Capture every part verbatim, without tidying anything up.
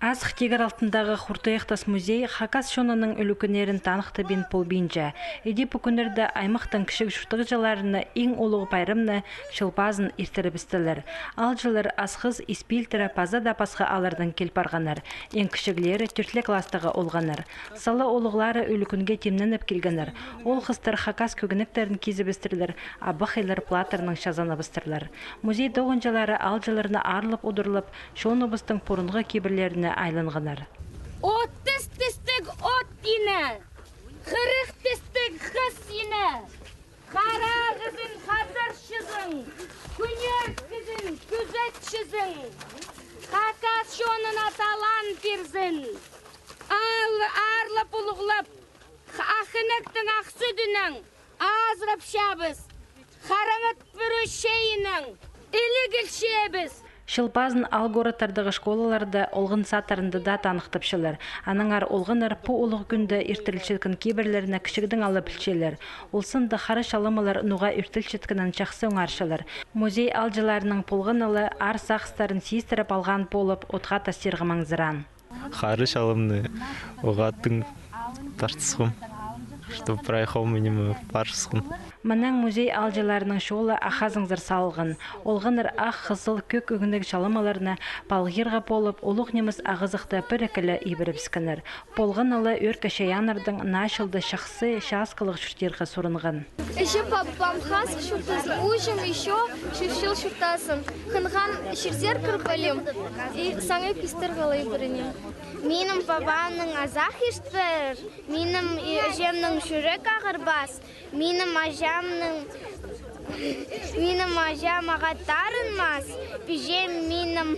Азых тигір алтындағы Хуртуях тас музей хакас чонының ӱлӱкӱннерін таныхтабин полбинча. Іди пу кӱннерде аймахтың кічіг чуртағҷыларына иң улуғ пайрамны, Чыл пазын, иртірібістілер. Аалҷылар Асхыс, Испилтіре паза даа пасха ааллардаң кил парғаннар. Иң кічіглері тӧртіле класстағы олғаннар. Сала улуғлары ӱлӱкӱнге тимненіп килгеннер. Оол-хыстар хакас кӧгенектерін кизібістірлер, а пахайлар платтарнаң чазаныбыстырлар. Музей тоғынҷылары аалҷыларны аарлап удурлап, чоныбыстың пурунғы кибірлеріне айланғаннар. Отыс тістіг от ине, хырых тістіг хыс ине, харағызын хазарчызың, кӱнерткізін кӱзетчізің, хакас чонына талаан пирзін. Аал-, аарлап улуғлап, х-, ах инектің ах сӱдінең азырапчабыс, харамат пӱрӱ чайынаң иліг илчебіс. Чыл пазын аал-городтардағы школаларда олған садтарында даа таныхтапчалар. Аннаңар олғаннар пу улуғ кӱнде иртірілчеткен кибірлерні кічігдең ала пілчелер. Ол санда хара чалымалар ноға иртірілчеткенін чахсы оңарчалар. Музей аалҷыларының полғаны ла аар сағыстарын сизідіріп алған полып, отха тастирға маңзыраан. Хара чалымны оғаа тың тартысхам, чтоб прай хомай ниме парысхан. Мынаң музей аалҷыларының чолы ах азыңзар салылған. Олғаннар ах, хызыл, кӧк ӧңніг чалымаларны палғирға полып, улуғ нимес ағызыхты пір-ікі ле ибірібіскеннер. Полғаны ла ӧӧркі чайааннардаң наа чылда чахсы, чааскалығ чуртирға сурынған. Іҷе-пабам хазых чуртазын, ууҷам ещё чӧрче чуртазын. Хынған чирзер кір полим, и саңай пистер халай піріне. Минің пабамның азах ирт пирер, минің и іҷемнің чӱрек ағырбас, минің аҷамның, минің аҷам ағаа тарынмас, пиҷем минің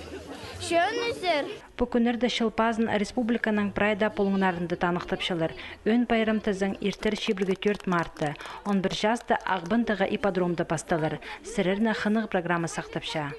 чон ӱзер. Пу кӱннерде Чыл пазын республиканың прай даа пулуңнарында таныхтапчалар. Ӧӧн пайрам тізең иртер чибіргі тӧрт мартта, он пір часта Ағбандағы ипподромда пасталар. Сірерні хынығ программа сахтапча.